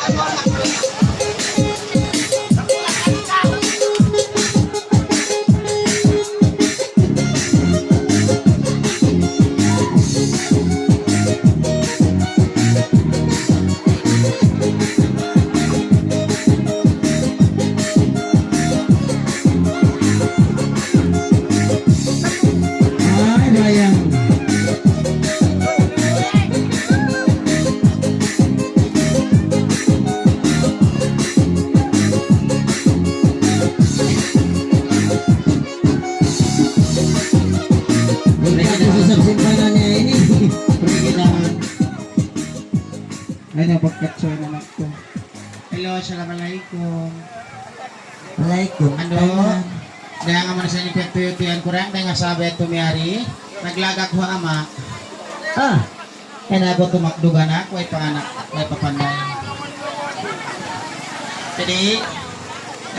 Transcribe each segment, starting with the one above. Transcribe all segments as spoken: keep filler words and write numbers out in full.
Ay, bayang. Mereka susah simpanannya ini. Pergi kita. Ay, napagkatsuan anak ko. Hello, assalamualaikum. Walaikum Ando, salam. Dayn ha manga sa ini piyagtuytuyan ku, dayn ha sabi atu miyari, naglagak ha ama'. Ah, kaya na aku tumakdugan aku, ay panganak, ay papanday. Jadi,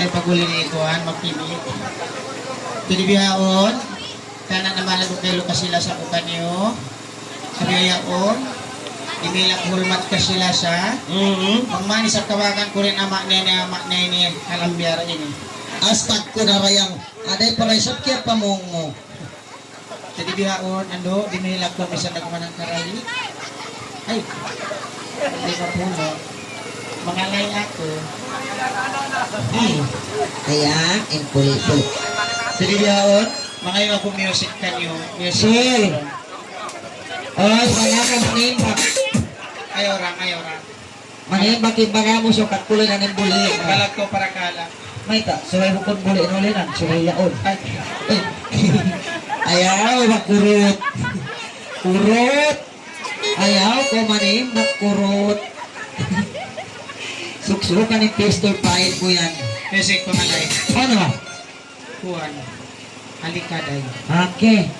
ay paguli ni kuan, magkini. Jadi bihaun, kana naman lagu kayo kasi lasa ko kaniyo. Sabi yaun, imilak hulmat ka sila sa. Mm-hmm. Pagmani sa kawagan ku rin ama' niya ni ama' niya ini, alam biara ini. Astag ku na rayang, aday para isab kiya pamung mu. Jadi bihaun, ando, dimilak ko misan nagmanang karay. Ay, hindi ka puno. Mangalay ako. Ay, kaya, impuli po. Jadi bihaun, mangayo ako music kanyo. Music. Sir. Oh, saya ka mangimbak. Ayaw ra, ayaw ra. Mangimbak-imbak kamu, sukat pulin ang buli. Kalag ko para kala. Mayta', subay bukun buli nulinan, subay yaun. Ay. Eh. Ayaw, makurut. Kurut. Ayaw, ko mangimbak, kurut. Suksukan in pistol, pain ku yan. Music, pangalay. Ano? Kuan, halika day. Okay.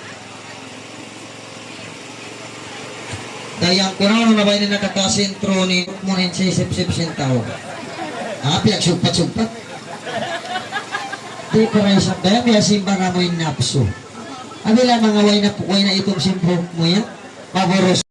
Dayang ku na, unu na ba ini nakakasintro ni muna in sisip-sip sin tau? Ah, piyagsugpat-sugpat. Di' pa rin sa, dayang biya' simba na mu in napsu. Abi la manga way na, way na itum sin buhuk mu yan. Maburus.